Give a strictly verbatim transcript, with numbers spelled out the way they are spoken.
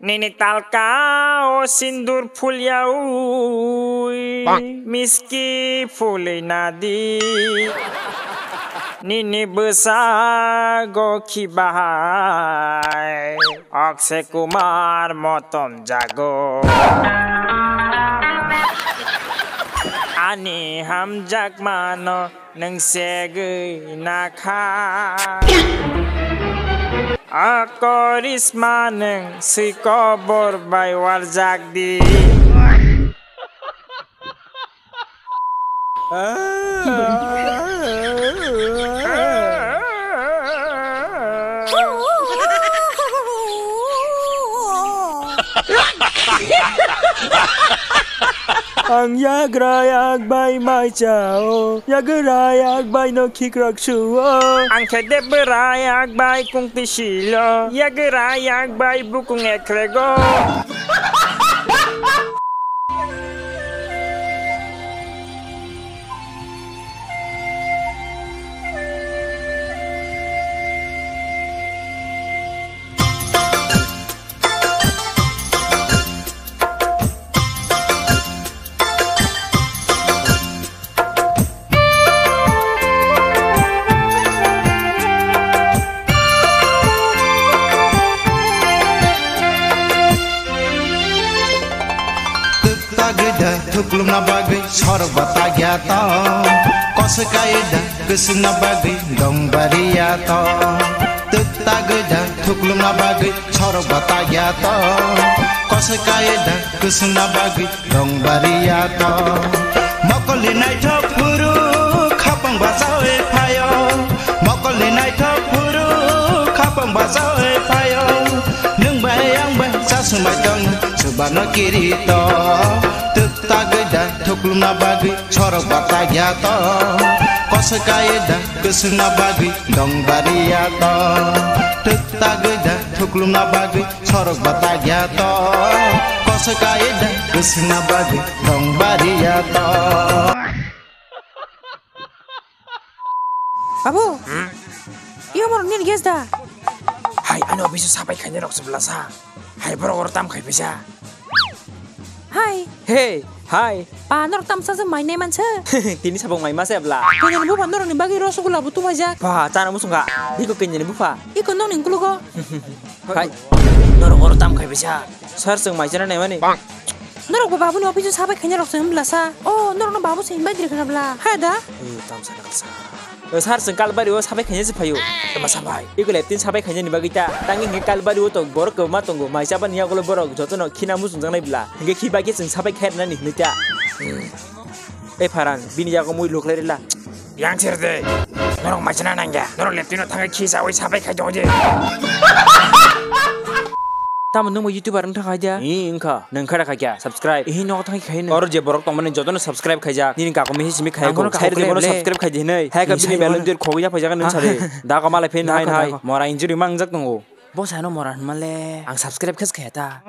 Nini talka o sindur phulyaui miski phulwi nadi. Nini bwsa go khi bahai Akshay Kumar motom jago. Ani hamjakmano nwng segwi nakha. A korisma nwng swi kobor bai warjak di. Ang yagra yak bai mai chao, yagra yak bai no khikrak suo. Ang khe debra yak bai kungti silo, yagra yak bai bukung ekrego. Twk tagwi da thuklumna bagwi sorok ba tagya tong. Koswk kai da kwswkna bagwi dong bariya tong. Twk tagwi da thuklumna bagwi sorok ba tagya tong. Koswk kai da kwswkna bagwi dong bariya tong. Mokolni naithok phuru khapang bachawi phaio. Mokolni naithok phuru khapang bachawi phaio. Nwng bai ang bai chasung bai tong, chubano kirito. Twk tagwi da thuklumna bagwi sorok ba tagya tong. Koswk kai da kwswkna bagwi dong bariya tong. Twk tagwi da thuklumna bagwi sorok ba tagya tong. Koswk kai da kwswkna bagwi dong bariya tong. Abo, iyo morok nini gas da? Hai, ani office o sapai khainai rok se bwlasa. Hai, borok oro tam khai phaisa. Hai. Hey, hai. Pa, norok tamsa se mai nai manse? Tini sabong mai mase bla. Kanyani bupha norokni bagwi rosgulla bo tumaijak. Pa, chana musungkha. Iko kanyani bupha. Iko nokni uklogo. Hai. Norok oro tam khai phaisa. Sir, chwng mai chana naimani. Norok bo babuni office o sabai khaina rok se wng bwlasa. O, norokno babu se invite rwkha bla. Hai da? Ei, tamsa na kasa. O, sir, chwng Kalbari o sabai khaina se phaio. Tama sabai. Iko leptin sabai khaina ni bagwi ta. Tangi hwnkhe Kalbari o to borok kwbangma tongo. Mai chabani yagulo borok jotono khina muchungjaknai bla. Hwnkhe khiba khe chwng sabai khairnani hwnwi ta. Ei Pharan, bini yago mui luklai rila. Yang sir de. Norok mai chana nangya. Norok leptino thangwi khi chawi sabai khai tongo je. Tamo nwng bo YouTuber wng thang khaida? Ee, wngkha. Nwng khe da khaikya, subscribe. Ee, nogo thang khaino. Oro je borok tongmani jotono subscribe khaijak. Nini kako misi simi khaiya ko. Ang bono kako khaire je bono khaire le. Subscribe khaidi hinwi. Hai ka bini melo dir khogwi ya phaijak nwng sade. Da ko malai phin hai hai. Mora injury mangjak tongo. Bo sano mora hinmale. Ang subscribe khes khaya ta.